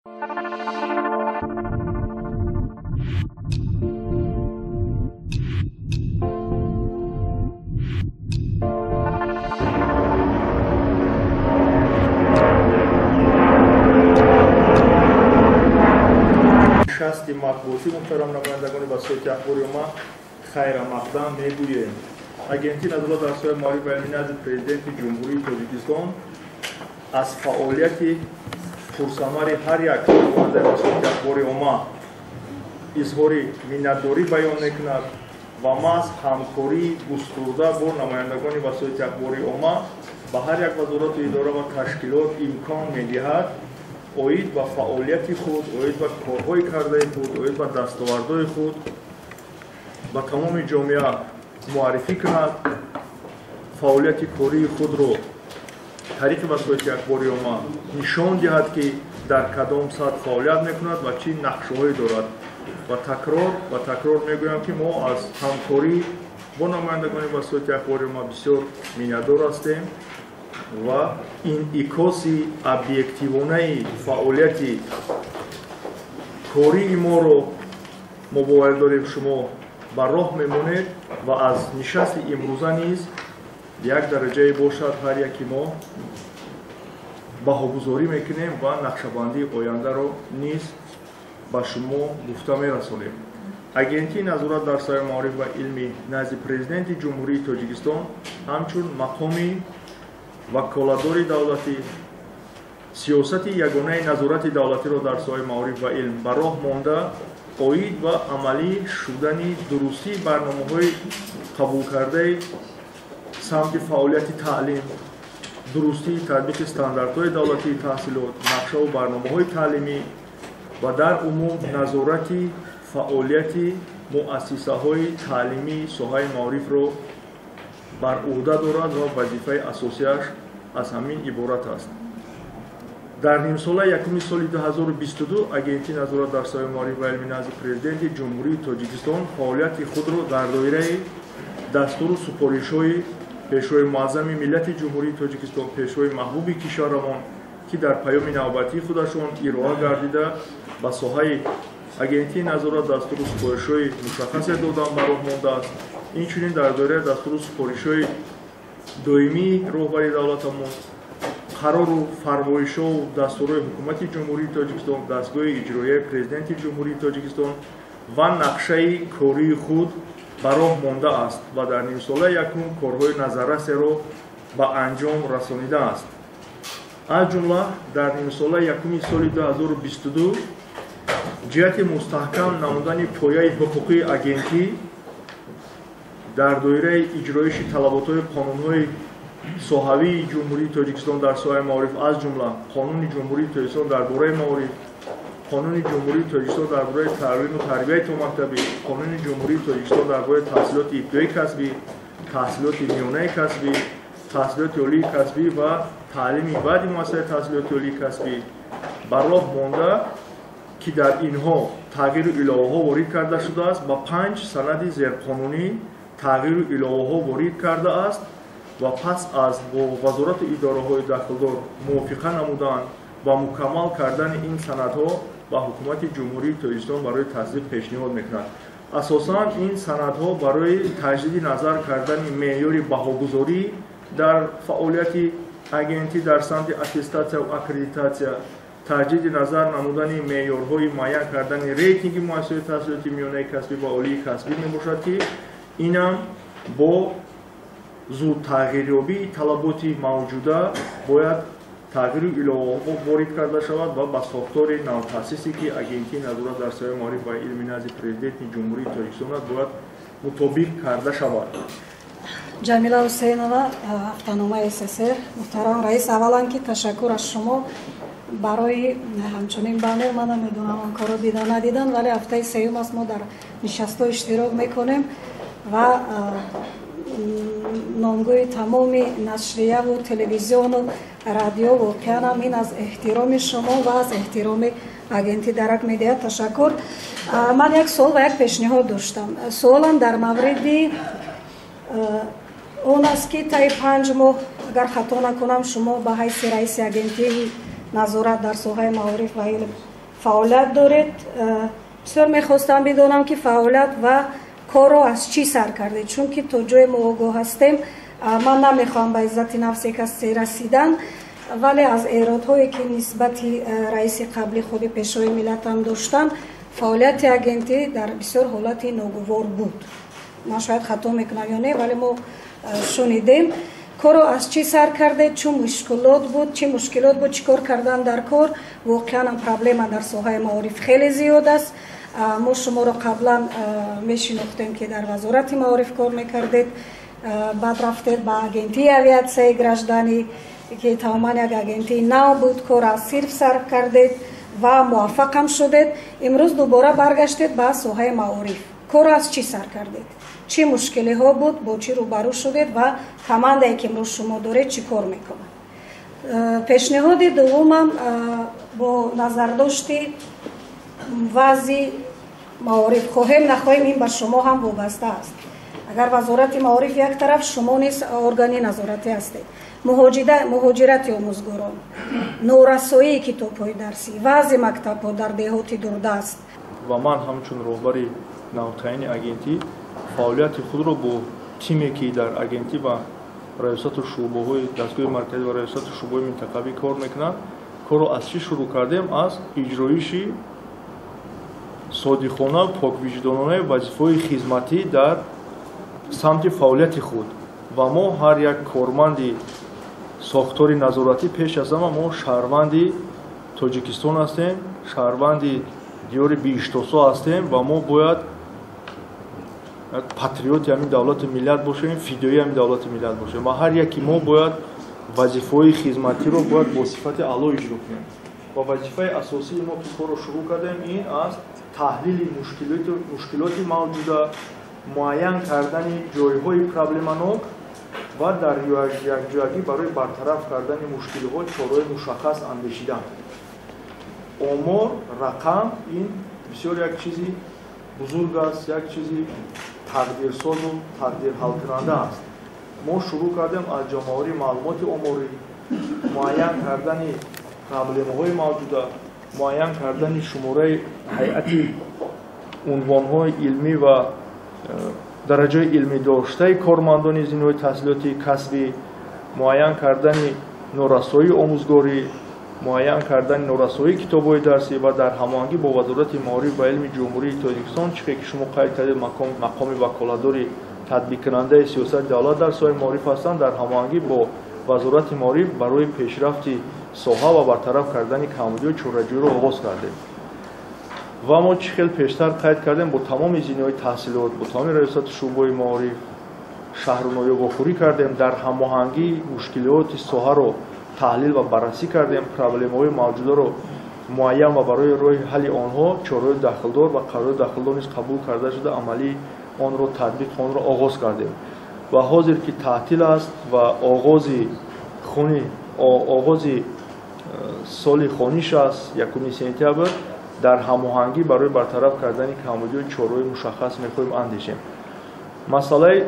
Нишасти матбуотӣ, муҳтарам намояндагони васоити ахбори омма, хайрамақдам мегӯем. Агентии назорат дар соҳаи маориф ва илми назди Президенти Ҷумҳурии Тоҷикистон аз фаъолияти пурсамари ҳар як намояндаи васоити ахбори омма изҳори миннатдорӣ баён мекунад ва маҳз ҳамкории густурда бо намояндагони васоити ахбори омма ба ҳар як вазорату идора ва ташкилот имкон медиҳад оид ба фаъолияти худ, оид ба корҳои кардаи худ, оид ба дастовардҳои худ ба тамоми ҷомеа муаррифӣ кунад, фаъолияти кории худро тариқи васоити ахбори омма нишон диҳад, ки дар кадом сатҳ фаъолият мекунад ва чӣ нақшаҳое дорад. Ва такрор мегӯям, ки мо аз ҳамкорӣ бо намояндагони васоити ахбори омма бисёр миннатдор ҳастем ва инъикоси объективонаи фаъолияти кории моро мо боварӣ дорем, шумо ба роҳ мемонед ва аз нишасти имрӯза низ як дараҷае бошад ҳар яки мо баҳогузорӣ мекунем ва нақшабандии ояндаро низ ба шумо гуфта мерасонем. Агентии назорат дар соҳаи маориф ва илми назди Президенти Ҷумҳурии Тоҷикистон ҳамчун мақоми ваколатдори давлатӣ сиёсати ягонаи назорати давлатиро дар соҳаи маориф ва илм ба роҳ монда, оид ба амалӣ шудани дурустии барномаҳои қабулкардаи самти фаъолияти таълим, дурустии татбиқи стандартҳои давлатии таҳсилот, нақшаву барномаҳои таълимӣ ва дар умум назорати фаъолияти муассисаҳои таълимии соҳаи маорифро бар уҳда дорад ва вазифаи асосиаш аз ҳамин иборат аст. Дар нимсолаи якуми соли 2022 Агентии назорат дар соҳаи маориф ва илми назди Президенти Ҷумҳурии Тоҷикистон фаъолияти худро дар доираи дастуру супоришҳои Пешвои муаззами миллати Ҷумҳурии Тоҷикистон, Пешвои маҳбуби кишварамон, ки дар паёми навбатии худашон ироа гардида ба соҳаи Агентии назорат дастуру супоришҳои мушаххасе додан ба роҳ мондааст. Инчунин дар доираи дастуру супоришҳои доимии роҳбари давлатамон, қарору фармоишҳову дастурҳои Ҳукумати Ҷумҳурии Тоҷикистон, дастгоҳи иҷроияи Президенти Ҷумҳурии Тоҷикистон ва нақшаи кории худ ба роҳ мондааст ва дар нимсолаи якум корҳои назаррасеро ба анҷом расонидааст. Аз ҷумла дар нимсолаи якуми соли 2022 ҷиҳати мустаҳкам намудани пояи ҳуқуқии агентӣ дар доираи иҷроиши талаботҳои қонунҳои соҳавии Ҷумҳурии Тоҷикистон дар соҳаи маориф, аз ҷумла Қонуни Ҷумҳурии Тоҷикистон дар бораи маориф, Қонуни Ҷумҳурии Тоҷикистон дар бораи таълиму тарбияи томактабӣ, Қонуни Ҷумҳурии Тоҷикистон дар бораи таҳсилоти ибтидоии касбӣ, таҳсилоти миёнаи касбӣ, таҳсилоти олии касбӣ ва таълими баъди муассисаи таҳсилоти олии касбӣ ба роҳ монда, ки дар инҳо тағйиру иловаҳо ворид карда шудааст, ба 5 санади зерқонунӣ тағйиру иловаҳо ворид кардааст ва пас аз бо вазорату идораҳои дахлдор мувофиқа намудан ва мукаммал кардани ин санадҳо ба Ҳукумати Ҷумҳурии Тоҷикистон барои тасдиқ пешниҳод мекунад. Асосан ин санадҳо барои таҷдиди назар кардани меъёри баҳогузорӣ дар фаъолияти агентӣ дар самти аттестатсия ва аккредитатсия, таҷдиди назар намудани меъёрҳои муайян кардани рейтинги муассисаҳои таҳсилоти миёнаи касбӣ ва олии касбӣ мебошад, ки инам бо зудтағйирёбии талаботи мавҷуда бояд тағйиру иловаҳо ворид карда шавад ва ба сохтори навтаъсисе, ки Агентии назорат дар соҳаи маориф ва илми назди Президенти Ҷумҳурии Тоҷикистон аст, бояд мутобиқ карда шавад. Ҷамила Ҳусейнова, ҳафтаномаи СССР. Муҳтарам раис, аввалан ки ташаккур аз шумо барои ҳамчунин банер. Ман намедонам он корро дида надидан, вале ҳафтаи сеюм аст мо дар нишастҳо иштирок мекунем ва номгӯи тамоми нашрияву телевизиону радио воқеан ин аз эҳтироми шумо ва аз эҳтироми агентӣ дарак медиҳад. Ташаккур. Ман як суол ва як пешниҳод доштам. Суолам дар мавриди он аст, ки таи 5 моҳ, агар хато накунам, шумо ба ҳайси раиси агентии назорат дар соҳаи маориф ва илм Фаъолият доред. Бисёр мехостам бидонам, ки фаъолият ва корро аз чӣ сар кардед, чунки то ҷое мо огоҳ ҳастем, ман намехоҳам ба иззати нафси касе расидан, вале аз эродҳое, ки нисбати раиси қабли худи Пешвои миллатам доштанд, фаъолияти агентӣ дар бисёр ҳолати ногувор буд. Ман шояд хато мекунам ё не, вале мо шунидем. Корро аз чӣ сар кардед, чӣ мушкилот буд, чӣ мушкилот буд, чӣ кор кардан дар кор? Воқеан проблема дар соҳаи маориф хеле зиёд аст. Мо шуморо қаблан мешинохтем, ки дар Вазорати маориф кор мекардед, баъд рафтед ба Агентии авиатсияи гражданӣ, ки тамоман як агентии нав буд, кор аз сифр сар кардед ва муваффақам шудед. Имрӯз дубора баргаштед ба соҳаи маориф. Корро аз чӣ сар кардед, чӣ мушкилиҳо буд, бо чӣ рӯбарӯ шудед ва командае, ки имрӯз шумо доред, чӣ кор мекунад? Пешниҳоди дуввумам бо назардошти вазъи маориф, хоҳем нахоҳем, ин ба шумо ҳам вобаста аст. Агар Вазорати маориф як тараф, шумо низ органи назоратӣ ҳастед. Муҳоҷирати омӯзгорон, норасоии китобҳои дарсӣ, вазъи мактабҳо дар деҳоти дурдаст. Ва ман ҳамчун роҳбари навтаъини агентӣ фаъолияти худро бо тиме, ки дар агентӣ ва раёсату шӯъбаҳои дастгоҳи марказӣ ва раёсату шӯъбаҳои минтақавӣ кор мекунанд, корро аз чӣ шурӯъ кардем? Аз иҷроиши содиқона, поквиҷдононаи вазифаҳои хизматӣ дар самти фаъолияти худ. Ва мо ҳар як корманди сохтори назоратӣ, пеш аз ҳама мо шаҳрванди Тоҷикистон ҳастем, шаҳрванди диёри биҳиштосо ҳастем ва мо бояд патриоти ҳамин давлату миллат бошем, фидоии ҳамин давлату миллат бошем ва ҳар яки мо бояд вазифаҳои хизматиро бояд бо сифати аъло иҷро кунем. Ва вазифаи асосии мо, ки корро шурӯъ кардем, ин аст: таҳлили мушкилоти мавҷуда, муайян кардани ҷойҳои проблеманок ва дар якҷоягӣ барои бартараф кардани мушкилиҳо чораҳои мушаххас андешидан. Омор, рақам ин бисёр як чизи бузург аст, як чизи тақдирсозу тақдирҳалкунанда аст. Мо шурӯъ кардем аз ҷамъоварии маълумоти оморӣ, муайян кардани проблемаҳои мавҷуда, муайян кардани шумораи ҳайати унвонҳои илмӣ ва дараҷаи илмӣ доштаи кормандони зинаҳои таҳсилоти касбӣ, муайян кардани норасоии омӯзгорӣ, муайян кардани норасоии китобҳои дарсӣ ва дар ҳамоҳангӣ бо Вазорати маориф ва илми Ҷумҳурии Тоҷикистон, чӣ ки шумо қайд кардед, мақоми ваколатдори татбиқкунандаи сиёсати давлат дар соҳаи маориф ҳастанд, дар ҳамоҳангӣ бо Вазорати маориф барои пешрафти соҳа ва бартараф кардани камбудиҳо чораҷӯиро оғоз кардем. Ва мо чӣ хел пештар қайд кардем, бо тамоми зинаҳои таҳсилот, бо тамоми раёсати шӯъбаҳои маориф, шаҳру ноҳия вохӯрӣ кардем, дар ҳамоҳангӣ мушкилиёти соҳаро таҳлил ва баррасӣ кардем, проблемаҳои мавҷударо муайян ва барои роҳи ҳалли онҳо чораҳои дахлдор ва қарорҳои дахлдор низ қабул карда шуда, амалии онро, татбиқи онро оғоз кардем. Ва ҳозир ки таътил аст ва оғози соли хониш аст, 1 сентябр, дар ҳамоҳангӣ барои бартараф кардани камбудиҳо чораҳои мушаххас мехоҳем андешем. Масъалаи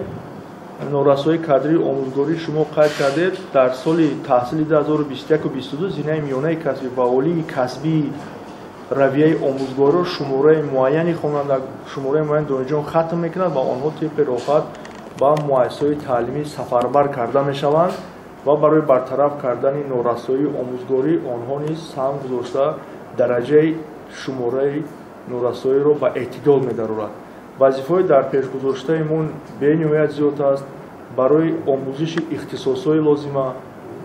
норасоии кадрии омӯзгорӣ шумо қайд кардед. Дар соли таҳсили 2021-22 зинаи миёнаи касбӣ ва олии касбии равияи омӯзгориро шумораи муайяни хонанда, шумораи муайяни донишҷӯён хатм мекунанд ва онҳо тибқи роҳхат ба муассисаҳои таълимӣ сафарбар карда мешаванд ва барои бартараф кардани норасоии омӯзгорӣ онҳо низ саҳм гузошта, дараҷаи шумораи норасоиро ба эътидол медарорад. Вазифаҳои дар пешгузоштаи мо бениҳоят зиёд аст барои омӯзиши ихтисосҳои лозима,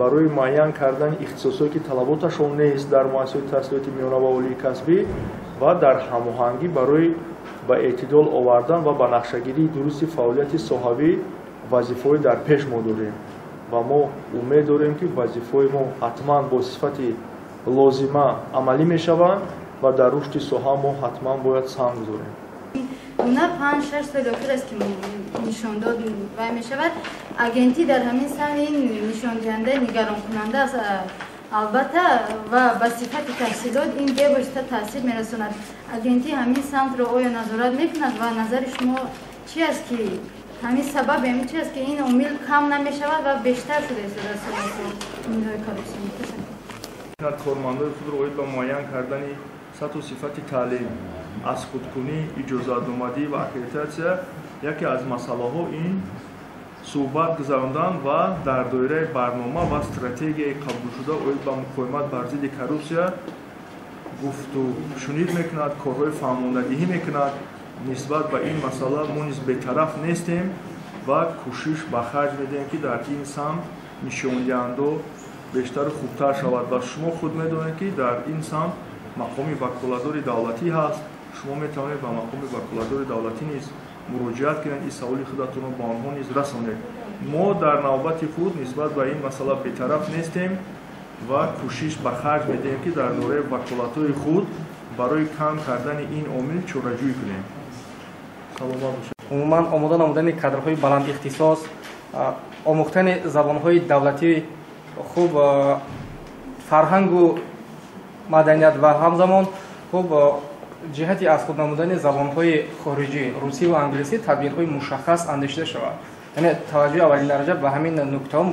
барои муайян кардани ихтисосҳое, ки талаботашон нест дар муассисаҳои таҳсилоти миёна ва олии касбӣ, ва дар ҳамоҳангӣ барои ба эътидол овардан ва ба нақшагирии дурусти фаъолияти соҳавӣ вазифаҳои дар пеш мо дорем. Ва мо умед дорем, ки вазифаҳои мо ҳатман бо сифати лозима амалӣ мешаванд ва дар рушди соҳа мо ҳатман бояд саҳм гузорем. На, 5-6 соли охир аст, ки нишондод вай мешавад. Агентӣ дар ҳамин самт ин нишондиҳандаи нигаронкунанда аст, албатта, ва ба сифати таҳсилот ин бевосита таъсир мерасонад. Агентӣ ҳамин самтро оё назорат мекунад ва назари шумо чи аст, ки ҳамин сабаб ҳамин чи аст, ки ин омил кам намешавад ва бештар шуда истодааст омилҳои коррупсионӣ? Кормандои худро оид ба муайян кардани Сатҳу сифати таълим, аз худкунӣ, иҷозатномадӣ ва аккредитатсия яке аз масъалаҳо ин суҳбат гузарондан ва дар доираи барнома ва стратегияи қабулшуда оид ба муқовимат бар зидди коррупсия гуфту шунид мекунад, корҳои фаҳмондадиҳӣ мекунад. Нисбат ба ин масъала мо низ бетараф нестем ва кӯшиш ба харҷ медиҳем, ки дар ин самт нишондиҳандо бештару хубтар шавад. Ва шумо худ медонед, ки дар ин самт мақоми ваколатдори давлатӣ ҳаст. Шумо метавонед ба мақоми ваколатдори давлатӣ низ муроҷиат кунед, ин саволи худатонро ба онҳо низ расонед. Мо дар навбати худ нисбат ба ин масъала бетараф нестем ва кӯшиш ба харҷ медиҳем, ки дар доираи ваколатҳои худ барои кам кардани ин омил чораҷӯӣ кунем. Саломат бошед. Умуман омода намудани кадрҳои баландихтисос, омӯхтани забонҳои давлатӣ, хуб фарҳангу маданият ва ҳамзамон хуб ҷиҳати аз худ намудани забонҳои хориҷӣ, русӣ ва англисӣ тадбирҳои мушаххас андешида шавад. Яъне таваҷҷӯҳи аввалин дараҷа ба ҳамин нуктаҳо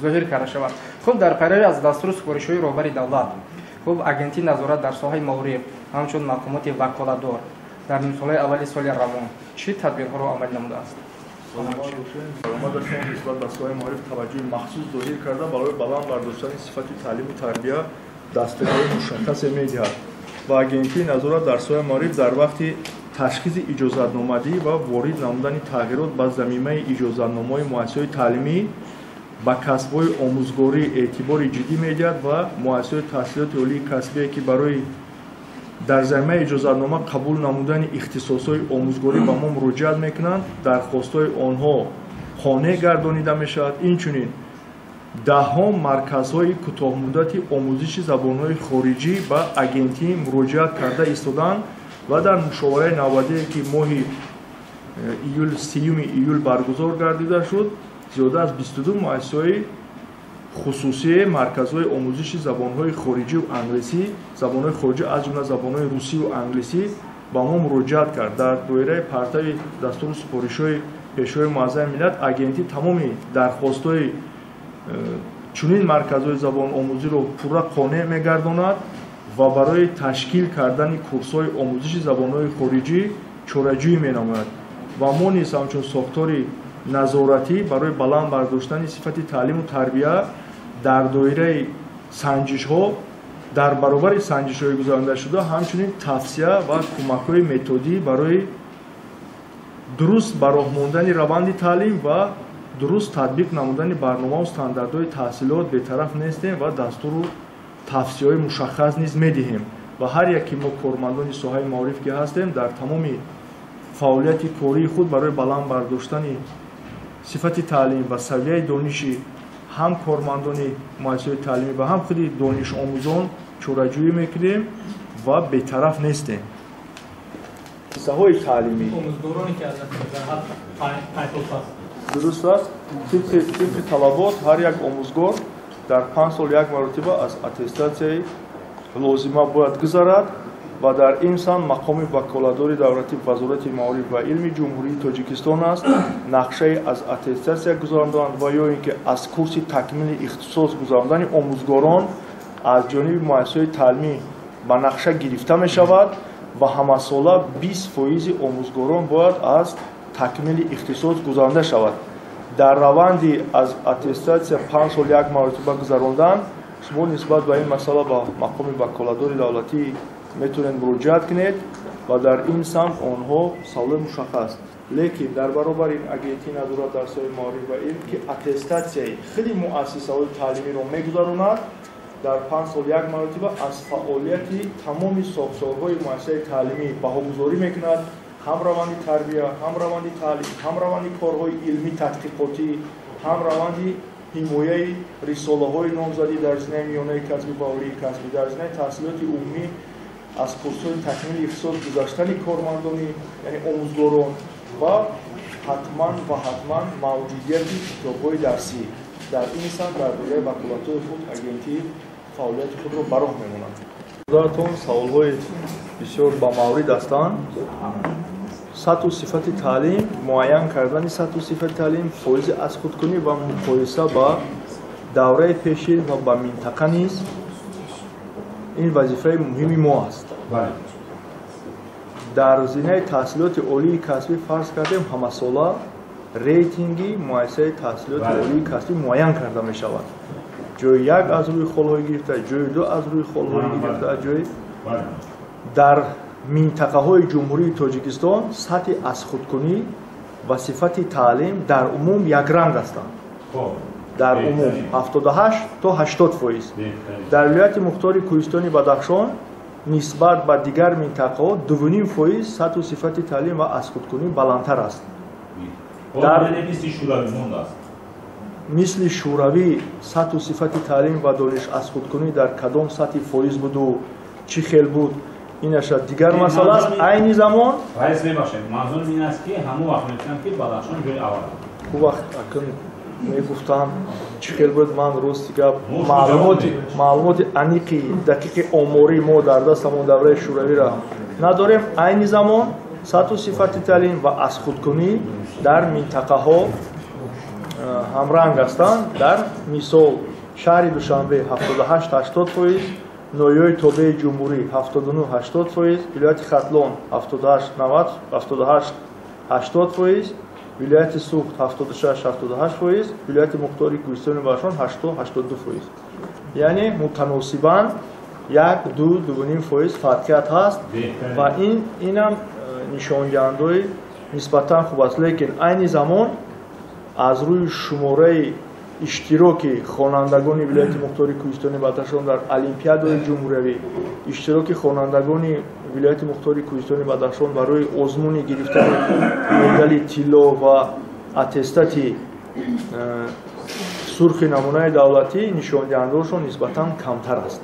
зоҳир карда шавад. Хуб, дар пайрави аз дастуру супоришҳои роҳбари давлат, хуб агентии назорат дар соҳаи маориф ҳамчун мақомоти ваколатдор дар нимсолаи аввали соли равон чӣ тадбирҳоро амалӣ намудааст? Саломат бошед. Нисбат ба соҳаи маориф таваҷҷӯҳи махсус зоҳир карда, барои баланд бардоштани сифати таълиму тарбия дастурҳои мушаххасе медиҳад ва агентии назорат дар соҳаи маориф дар вақти ташхиси иҷозатномадӣ ва ворид намудани тағйирот ба замимаи иҷозатномаҳои муассисаҳои таълимӣ ба касбҳои омӯзгорӣ эътибори ҷиддӣ медиҳад ва муассисаҳои таҳсилоти олии касбие, ки барои дар замимаи иҷозатнома қабул намудани ихтисосҳои омӯзгорӣ ба мо муроҷиат мекунанд, дархостҳои онҳо қонеъ гардонида мешавад. Инчунин даҳҳо марказҳои кӯтоҳмуддати омӯзиши забонҳои хориҷӣ ба агентӣ муроҷиат карда истоданд ва дар мушовараи навбатие, ки моҳи июл, 30 июл баргузор гардида шуд, зиёда аз 22 муассисаҳои хусусии марказҳои омӯзиши забонҳои хориҷиву англисӣ, забонҳои хориҷӣ, аз ҷумла забонҳои русиву англисӣ ба мо муроҷиат кард. Дар доираи партави дастуру супоришҳои Пешвои муаззами миллат агентӣ тамоми дархостҳои чунин марказҳои забономӯзиро пурра қонеъ мегардонад ва барои ташкил кардани курсҳои омӯзиши забонҳои хориҷӣ чораҷӯӣ менамояд. Ва мо низ ҳамчун сохтори назоратӣ барои баланд бардоштани сифати таълиму тарбия дар доираи санҷишҳо, дар баробари санҷишҳои гузарондашуда, ҳамчунин тавсия ва кӯмакҳои методӣ барои дуруст ба роҳ мондани раванди таълим ва дуруст татбиқ намудани барномаву стандартҳои таҳсилот бетараф нестем ва дастуру тавсияҳои мушаххас низ медиҳем. Ва ҳар яке мо кормандони соҳаи маориф ки ҳастем, дар тамоми фаъолияти кории худ барои баланд бардоштани сифати таълим ва савияи дониши ҳам кормандони муассисаҳои таълимӣ ва ҳам худи донишомӯзон чораҷӯӣ мекунем ва бетараф нестем. Муассисаҳои таълимӣ дуруст аст. Тибқи талабот ҳар як омӯзгор дар 5 сол як маротиба аз аттестатсияи лозима бояд гузарад ва дар ин самт мақоми ваколатдори давлатӣ Вазорати маориф ва илми Ҷумҳурии Тоҷикистон аст. Нақшаи аз аттестатсия гузарондан ва ё ин ки аз курси такмили ихтисос гузарондани омӯзгорон аз ҷониби муассисаҳои таълимӣ ба нақша гирифта мешавад ва ҳамасола 20% омӯзгорон бояд аз такмили ихтисос гузаронда шавад. Дар раванди аз аттестатсия 5 сол як маротиба гузарондан шумо нисбат ба ин масъала ба мақоми ваколатдори давлатӣ метавонед муроҷиат кунед ва дар ин самт онҳо саволои мушаххас. Лекин дар баробари ин агентии назорат дар соҳаи маориф ва илм, ки аттестатсияи худи муассисаҳои таълимиро мегузаронад, дар 5 сол як маротиба аз фаъолияти тамоми сохторҳои муассисаи таълимӣ баҳогузорӣ мекунад: ҳам раванди тарбия, ҳам раванди таълим, ҳам раванди корҳои илмӣ тадқиқотӣ, ҳам раванди ҳимояи рисолаҳои номзадӣ дар зинаи миёнаи касбӣ ва олии касбӣ, дар зинаи таҳсилоти умумӣ аз курсҳои такмили ихтисос гузаштани кормандони, яъне омӯзгорон, ва ҳатман ва ҳатман мавҷудияти китобҳои дарсӣ. Дар ин самт дар доираи ваколатҳои худ агентӣ фаъолияти худро ба роҳ мемонад. Худоатон, саволҳои бисёр ба маврид ҳастанд. Сатҳу сифати таълим, муайян кардани сатҳу сифати таълим, фоизи аз худкунӣ ва муқоиса ба давраи пешин ва ба минтақа низ. Ин вазифаи муҳими мо аст. Дар зинаи таҳсилоти олии касбӣ фарз кардем, ҳамасола рейтинги муассисаи таҳсилоти олии касбӣ муайян карда мешавад. Ҷои як аз рӯи холҳои гирифта, ҷои ду аз рӯи холҳои гирифта, ҷои дар минтақаҳои Ҷумҳурии Тоҷикистон сатҳи азхудкунӣ ва сифати таълим дар умум якранг ҳастанд. Дар умум 78 то 80%. Дар вилояти мухтори Кӯҳистони Бадахшон нисбат ба дигар минтақаҳо 2,5% сатҳу сифати таълим ва азхудкунӣ баландтар аст. Мисли Шӯравӣ сатҳу сифати таълим ва дониш азхудкунӣ дар кадом сатҳи фоиз буду чӣ хел буд, ин аша дигар масъала аст. Айни замон раис, мебахшед, манзурам ин аст, ки ҳамон вақт мегуфтанд, ки Бадахшон ҷои аввал. Ӯ вақт акн мегуфтанд, чӣ хел буд, ман рости гап маълумоти аниқи дақиқи оморӣ мо дар даст ҳамон давраи Шӯравиро надорем. Айни замон сатҳу сифати таълим ва азхудкунӣ дар минтақаҳо ҳамранг ҳастанд. Дар мисол шаҳри Душанбе 78-80%, ноҳияҳои тобеи ҷумҳурӣ 79-80%, вилояти Хатлон 78-80%, вилояти Суғд 76-78%, вилояти мухтори Кӯҳистони Бадахшон 80-82%. Яъне мутаносибан 1-2-2,5% фарқият ҳаст ва инам нишондиҳандаҳои нисбатан хуб аст. Лекин айни замон аз рӯи шумораи иштироки хонандагони вилояти мухтори Кӯҳистони Бадахшон дар олимпиадаҳои ҷумҳуриявӣ, иштироки хонандагони вилояти мухтори Кӯҳистони Бадахшон барои озмуни гирифтани медали тилло ва аттестати сурхи намунаи давлатӣ нишондиҳандаҳошон нисбатан камтар аст.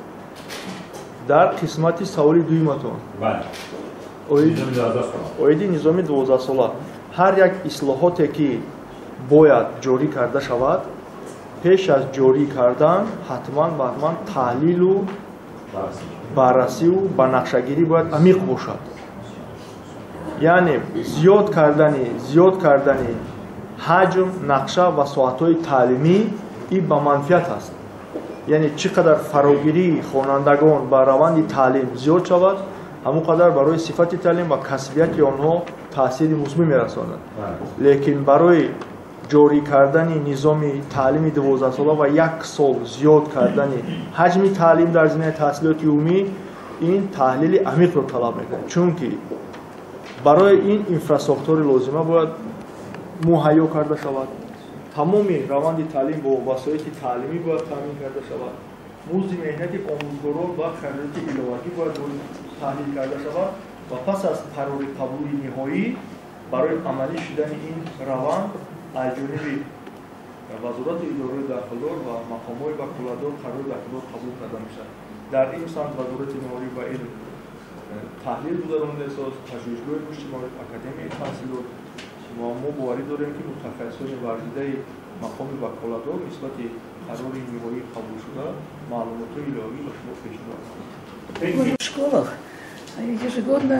Дар қисмати саволи дуюматон оиди низоми 12-сола, ҳар як ислоҳоте ки бояд ҷорӣ карда шавад, пеш аз ҷорӣ кардан ҳатман ва ҳатман таҳлилу баррасиву банақшагирӣ бояд амиқ бошад. Яъне зиёд кардани ҳаҷм, нақша ва соатҳои таълимӣ ин ба манфиат аст. Яъне чӣ қадар фарогирии хонандагон ба раванди таълим зиёд шавад, ҳамон қадар барои сифати таълим ва касбияти онҳо таъсири мусбӣ мерасонад. Лекин барои ҷорӣ кардани низоми таълими 12-сола ва як сол зиёд кардани ҳаҷми таълим дар зинаи таҳсилоти умумӣ ин таҳлили амиқро талаб мекунад, чунки барои ин инфрасохтори лозима бояд муҳайё карда шавад, тамоми раванди таълим бо васоити таълимӣ бояд таъмин карда шавад, музди меҳнати омӯзгорон ва хароҷоти иловагӣ бояд таҳлил карда шавад ва пас аз қарори қабули ниҳоӣ барои амалӣ шудани ин раванд аз ҷониби вазорати идораи дахлдор ва мақомҳои ваколатдор қарори дахлдор қабул карда мешавад. Дар ин самт Вазорати маориф ва илм таҳлил гузарондааст, пажӯҳишгоҳи рушди маориф, академияи таҳсилот, ва мо боварӣ дорем, ки мутахассисони варзидаи мақоми ваколатдор нисбати қарори ниҳоӣ қабулшуда маълумотҳои иловагӣ ба шумо пешниҳод мекунанд. В школах ежегодно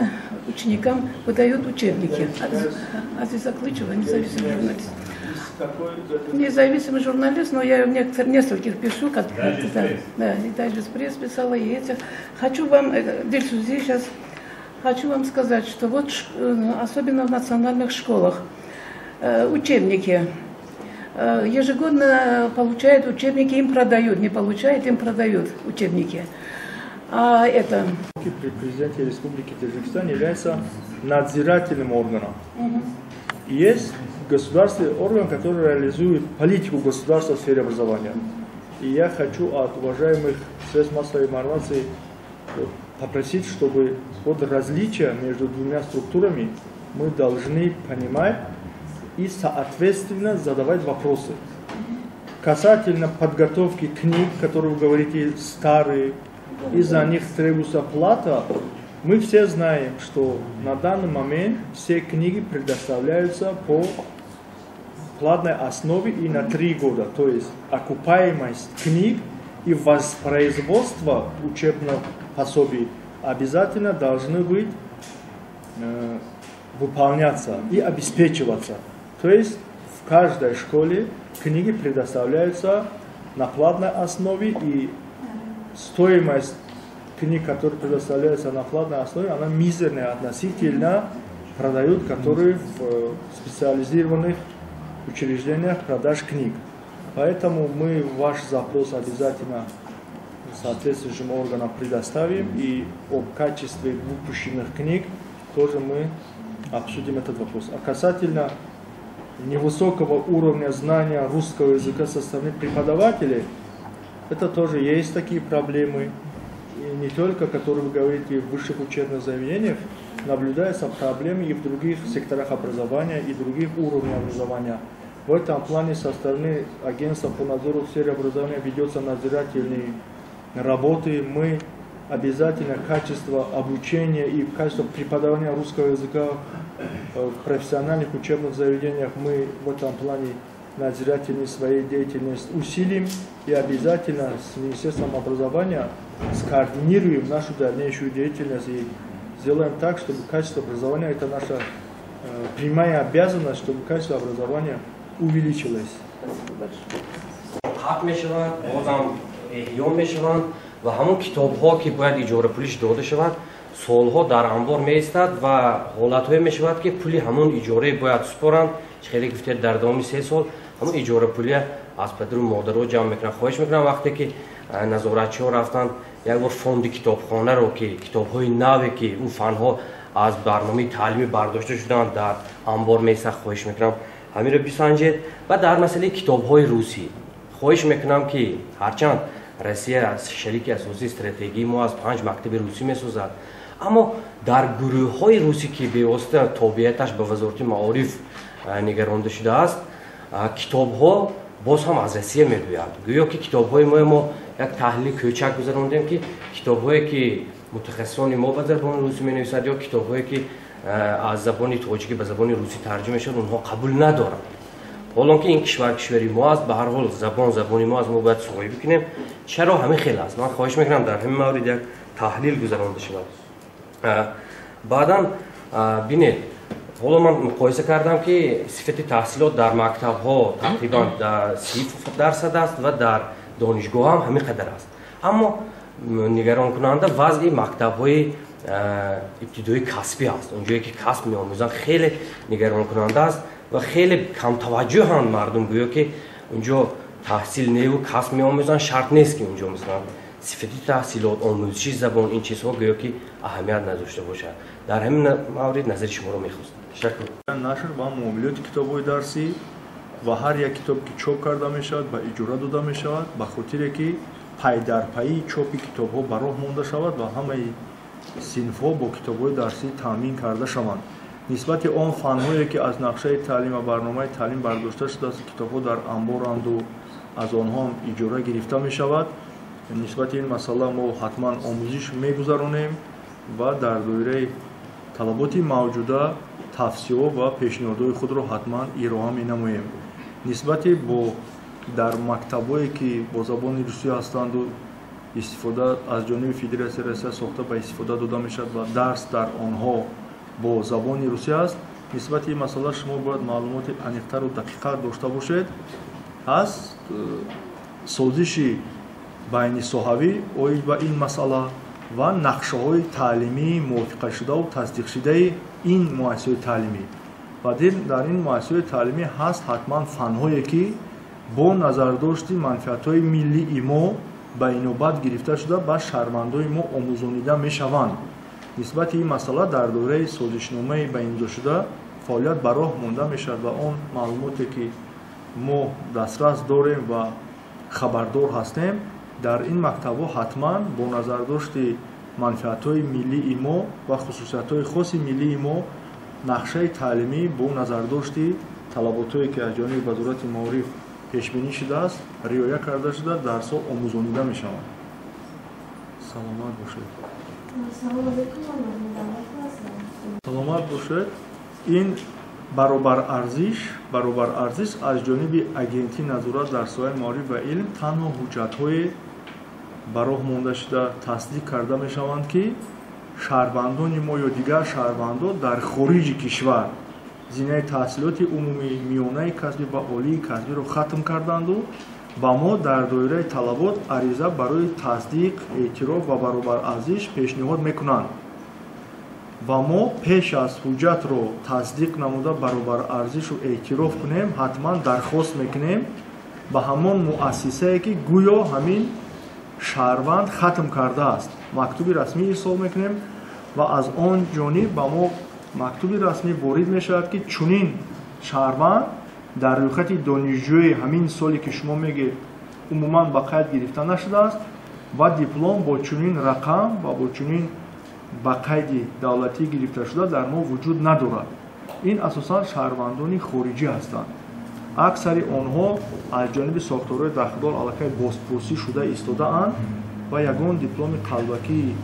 ученикам выдают учебники. Азиза Клычева, независимый журналист. Независимый журналист, но я в нескольких пишу, как, да, и Дайджест Пресс писала, и этих. Хочу вам, Дильсузи сейчас, хочу вам сказать, что вот особенно в национальных школах учебники ежегодно получают учебники, им продают, не получают, им продают учебники. А это... При президенте Республики Таджикистан является надзирательным органом. Есть государственный орган, который реализует политику государства в сфере образования. И я хочу от уважаемых средств массовой информации попросить, чтобы вот различия между двумя структурами мы должны понимать и, соответственно, задавать вопросы. Касательно подготовки книг, которые вы говорите, старые, и за них требуется плата, мы все знаем, что на данный момент все книги предоставляются по платной основе и на 3 года. То есть окупаемость книг и воспроизводство учебных пособий обязательно должны быть выполняться и обеспечиваться. То есть в каждой школе книги предоставляются на платной основе, и стоимость книг, которые предоставляются на платной основе, она мизерная относительно продают, которые в специализированных учреждениях продаж книг. Поэтому мы ваш запрос обязательно соответствующим органам предоставим, и о качестве выпущенных книг тоже мы обсудим этот вопрос. А касательно невысокого уровня знания русского языка со стороны преподавателей, это тоже есть такие проблемы. И не только, которые вы говорите, в высших учебных заведениях, наблюдаются проблемы и в других секторах образования, и других уровнях образования. В этом плане со стороны агентства по надзору в сфере образования ведется надзирательные работы. Мы обязательно качество обучения и качество преподавания русского языка в профессиональных учебных заведениях мы в этом плане надзирательной своей деятельности усилим и обязательно с Министерством образования скоординируем нашу дальнейшую деятельность и сделаем так, чтобы качество образования, это наша прямая обязанность, чтобы качество образования увеличилось. Қатъ мешавад, бозам эҳё мешаванд ва ҳамон китобҳо, ки бояд иҷорапулиш дода шавад, солҳо дар анбор меистад ва ҳолатҳое мешавад, ки пули ҳамон иҷорае бояд супоранд. Хеле гуфтед, дар давоми 3 сол ҳамон иҷорапулия аз падару модаро ҷамъ мекунанд. Хоҳиш мекунам, вақте ки назоратчиҳо рафтанд, як бор фонди китобхонаро, ки китобҳои наве, ки он фанҳо аз барномаи таълимӣ бардошта шуданд, дар анбор меистад, хоҳиш мекунам, ҳаминро бисанҷед. Ва дар масъалаи китобҳои русӣ хоҳиш мекунам, ки ҳарчанд Россия шарики асосии стратегии мо аз, панҷ мактаби русӣ месозад, аммо дар гурӯҳҳои русӣ, ки бевосита тобеияташ ба Вазорати маориф нигаронда шудааст, китобҳо боз ҳам аз Россия мебиёяд. Гӯё ки китобҳои мо, як таҳлили кӯчак гузарондем, ки китобҳое, ки мутахассисони мо ба забони русӣ менависад ё китобҳое, ки аз забони тоҷикӣ ба забони русӣ тарҷума мешавад, онҳо қабул надоранд. Ҳолон ки ин кишвар кишвари мо аст, ба ҳар ҳол забон забони мо аст, мо бояд соҳиб кунем. Чаро ҳамин хел аст? Ман хоҳиш мекунам, дар ҳамин маврид як таҳлил гузаронда шавад. Баъдан бинед, ҳоло ман муқоиса кардам, ки сифати таҳсилот дар мактабҳо тақрибан 30% аст ва дар донишгоҳ ҳам ҳамин қадар аст, аммо нигаронкунанда вазъи мактабҳои ибтидои касбӣ аст. Он ҷое ки касб меомӯзанд, хеле нигаронкунанда аст ва хеле камтаваҷҷӯҳанд мардум. Гӯё ки унҷо таҳсил неву касб меомӯзанд, шарт нест, ки унҷо, масалан, сифати таҳсилот, омӯзиши забон, ин чизҳо гӯё ки аҳамият надошта бошад. Дар ҳамин маврид назари шуморо мехостам. Ташаккур. Нашр ва муомилоти китобҳои дарсӣ ва ҳар як китоб, ки чоп карда мешавад, ба иҷора дода мешавад, ба хотире ки пайдарпайии чопи китобҳо ба роҳ монда шавад ва ҳамаи синфҳо бо китобҳои дарсӣ таъмин карда шаванд. Нисбати он фанҳое, ки аз нақшаи таълим ва барномаи таълим бардошта шудааст, китобҳо дар анборанду аз онҳо иҷора гирифта мешавад, нисбати ин масъала мо ҳатман омӯзиш мегузаронем ва дар доираи талаботи мавҷуда тавсияҳо ва пешниҳодҳои худро ҳатман ироа менамоем. Нисбати бо дар мактабҳое, ки бо забони русӣ ҳастанду истифода аз ҷониби Федератсияи Россия сохта ба истифода дода мешавад ва дарс дар онҳо бо забони русӣ аст, нисбати ин масъала шумо бояд маълумоти аниқтару дақиқтар дошта бошед. Ҳаст созиши байнисоҳавӣ оид ба ин масъала ва нақшаҳои таълимии мувофиқашудаву тасдиқшудаи ин муассисаҳои таълимӣ, ва дар ин муассисаҳои таълимӣ ҳаст ҳатман фанҳое, ки бо назардошти манфиатҳои миллии мо ба инобат гирифта шуда, ба шаҳрвандони мо омӯзонида мешаванд. Нисбати ин масъала дар доираи созишномаи ба имзошуда фаъолият ба роҳ монда мешавад ва он маълумоте, ки мо дастрас дорем ва хабардор ҳастем, дар ин мактабҳо ҳатман бо назардошти манфиатҳои миллии мо ва хусусиятҳои хоси миллии мо нақшаи таълимӣ бо назардошти талаботҳое, ки аз ҷониби Вазорати маориф пешбинӣ шудааст, риоя карда шуда, дарсҳо омӯзонида мешаванд. Саломат бошед. Саломат бошед. Ин баробарарзиш аз ҷониби Агентии назорат дар соҳаи маориф ва илм танҳо ҳуҷҷатҳое ба роҳ монда шуда, тасдиқ карда мешаванд, ки шаҳрвандони мо ё дигар шаҳрвандон дар хориҷи кишвар зинаи таҳсилоти умумӣ, миёнаи касбӣ ва олии касбиро хатм карданду. Ба мо дар доираи талабот ариза барои тасдиқ, эътироф ва баробарарзиш пешниҳод мекунанд ва мо пеш аз ҳуҷҷатро тасдиқ намуда баробарарзишу эътироф кунем, ҳатман дархост мекунем ба ҳамон муассисае, ки гӯё ҳамин шаҳрванд хатм кардааст. Мактуби расмӣ ирсол мекунем ва аз он ҷониб ба мо мактуби расмӣ ворид мешавад, ки чунин шаҳрванд дар рӯйхати донишҷӯи ҳамин соле, ки шумо мегӯед, умуман ба қайд гирифта нашудааст ва диплом бо чунин рақам ва бо чунин ба қайди давлатӣ гирифташуда дар мо вуҷуд надорад. Ин асосан шаҳрвандони хориҷӣ ҳастанд. Аксари онҳо аз ҷониби сохторҳои дахлдор аллакай бозпурсӣ шуда истодаанд ва ягон дипломи қалбакии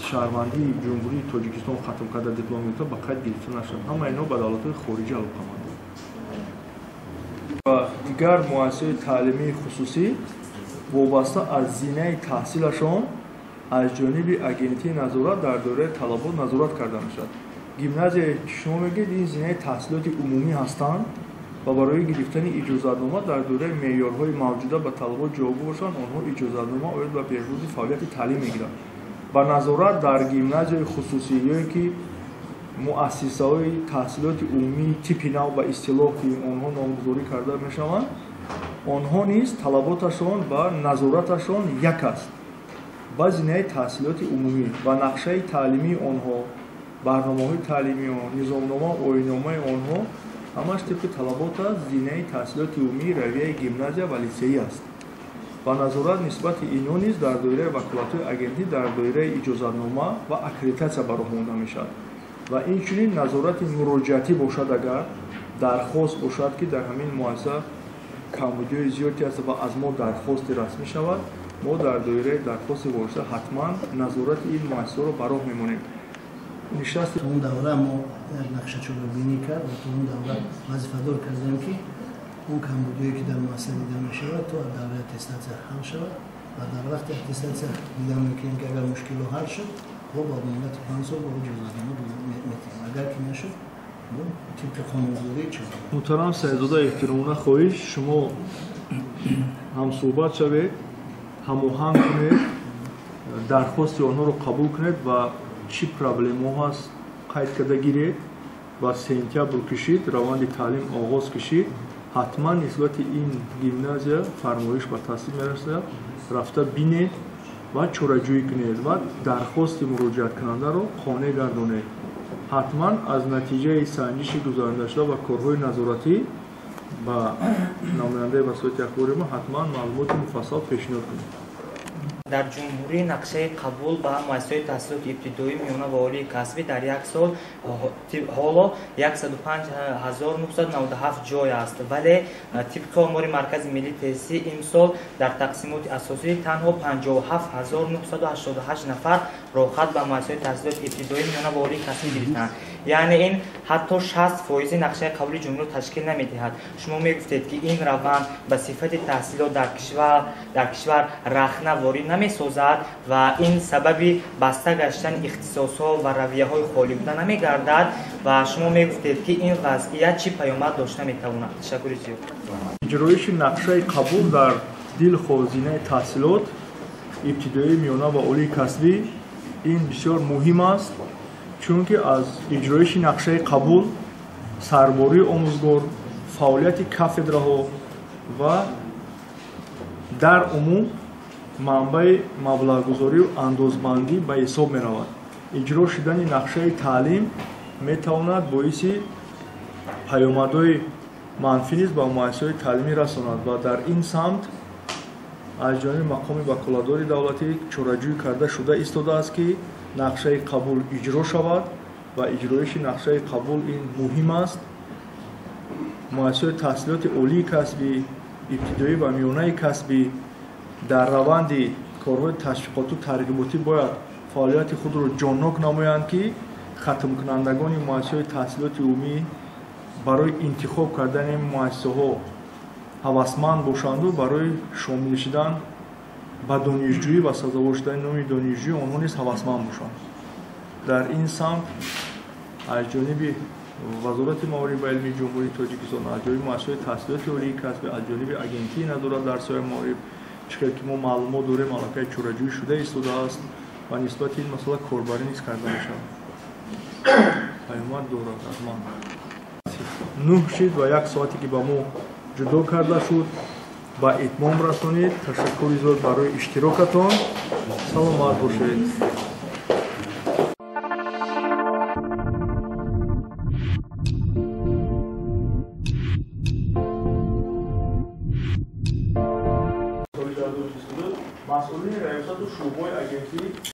шаҳрвандии Ҷумҳурии Тоҷикистон хатм карда диплом гирифта ба қайд гирифта нашуд. Ҳама инҳо ба давлатҳои хориҷӣ алоқаманданд. Ва дигар муассисаҳои таълимии хусусӣ вобаста аз зинаи таҳсилашон аз ҷониби агентии назорат дар доираи талабот назорат карда мешавад. Гимназияе, ки шумо мегӯед, ин зинаи таҳсилоти умумӣ ҳастанд ва барои гирифтани иҷозатнома дар доираи меъёрҳои мавҷуда ба талабот ҷавобгӯ бошанд, онҳо иҷозатнома оид ба беҳбуди фаъолияти таълим мегиранд. Ба назорат дар гимназияи хусусӣ ё ки муассисаҳои таҳсилоти умумии типи нав ба истилоҳ, ки онҳо номгузорӣ карда мешаванд, онҳо низ талаботашон ва назораташон як аст ба зинаи таҳсилоти умумӣ ва нақшаи таълимии онҳо, барномаҳои таълимии онҳо, низомнома, оинномаи онҳо ҳамаш тибқи талабот аст. Зинаи таҳсилоти умумии равияи гимназия ва литсеӣ аст ва назорат нисбати инҳо низ дар доираи ваколатҳои агентӣ дар доираи иҷозатнома ва аккредитатсия ба роҳ монда мешавад. Ва инчунин назорати муроҷиатӣ бошад, агар дархост бошад, ки дар ҳамин муассиса камбудиҳои зиёде аст ва аз мо дархости расмӣ шавад, мо дар доираи дархости воридшуда ҳатман назорати ин муассисаро ба роҳ мемонем. То он давра мо як нақшачорабинӣ кард ва то он давра вазифадор кардем, ки он камбудиҳое, ки дар муассиса дида мешавад, то давраи аттестатсия ҳал шавад ва дар вақти аттестатсия дида мекунем, ки агар мушкило ҳал шуд, бо ба муҳлати 5 сол бо иҷозатнома метиҳем, агар ки нашуд, бо тибқи қонунгузорӣ чора. Муҳтарам Саидзода, эҳтиромона хоҳиш, шумо ҳамсӯҳбат шавед, ҳамоҳанг кунед, дархости онҳоро қабул кунед ва чӣ проблемаҳо ҳаст, қайд карда гиред ва сентябр кишид, раванди таълим оғоз кишид, ҳатман нисбати ин гимназия фармоиш ба тасдиқ мерасад, рафта бинед ва чораҷӯӣ кунед ва дархости муроҷиаткунандаро қонеъ гардонед. Ҳатман аз натиҷаи санҷиши гузарондашуда ва корҳои назоратӣ ба намояндаи васоити ахбори мо ҳатман маълумоти муфассал пешниҳод кунед. Дар ҷумҳурӣ нақшаи қабул ба муассисаҳои таҳсилоти ибтидоӣ, миёна ва олии касбӣ дар як сол ҳоло 105 997 ҷой аст, вале тибқи омори Маркази миллии тестӣ имсол дар тақсимоти асосӣ танҳо 57 988 нафар роҳхат ба муассисаҳои таҳсилоти ибтидоӣ, миёна ва олии касбӣ гирифтанд, яъне ин ҳатто 60 фоизи нақшаи қабули ҷумҳуриро ташкил намедиҳад. Шумо мегуфтед, ки ин раванд ба сифати таҳсилот дар кишвар рахна ворид намесозад ва ин сабаби баста гаштани ихтисосҳо ва равияҳои холӣ буда намегардад ва шумо мегуфтед, ки ин вазъият чӣ паёмад дошта метавонад? Ташаккури зиёд. Иҷроиши нақшаи қабул дар дилхоҳ зинаи таҳсилот, ибтидоӣ, миёна ва олии касбӣ, ин бисёр муҳим аст, чунки аз иҷроиши нақшаи қабул сарбории омӯзгор, фаъолияти кафедраҳо ва дар умум манбаи маблағгузорию андозбандӣ ба ҳисоб меравад. Иҷро шудани нақшаи таълим метавонад боиси паёмадҳои манфӣ низ ба муассисаҳои таълимӣ расонад ва дар ин самт аз ҷониби мақоми ваколатдори давлатӣ чораҷӯӣ карда шуда истодааст, ки нақшаи қабул иҷро шавад ва иҷроиши нақшаи қабул ин муҳим аст. Муассисаҳои таҳсилоти олии касбӣ, ибтидоӣ ва миёнаи касбӣ дар раванди корҳои ташвиқоту тарғиботӣ бояд фаъолияти худро ҷоннок намоянд, ки хатмкунандагони муассисаҳои таҳсилоти умумӣ барои интихоб кардани муассисаҳо ҳавасманд бошанду барои шомил шудан ба донишҷӯӣ ва сазовор шудани номи донишҷӯӣ онҳо низ ҳавасманд бошанд. Дар ин самт аз ҷониби Вазорати маориф ва илми Ҷумҳурии Тоҷикистон, аз ҷониби муассисаҳои таҳсилоти олии касбӣ, аз ҷониби Агентии назорат дар соҳаи маориф, чӣ хел ки мо маълумот дорем, аллакай чораҷӯӣ шуда истодааст ва нисбати ин масъала корбарӣ низ карда мешавад. Паёмад дорад аз ман. 9 шид ва як соате ки ба мо ҷудо карда шуд ба итмом расонид. Ташаккури зиёд барои иштирокатон. Саломат бошед. Масъулини раёсату шӯъбаи агентӣ.